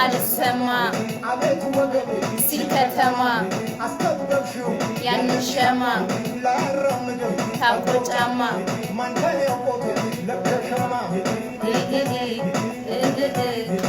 አልሰማ ሲል ከተማ ያንን ሸማ ታንቆ ጫማ እ እ እ እ።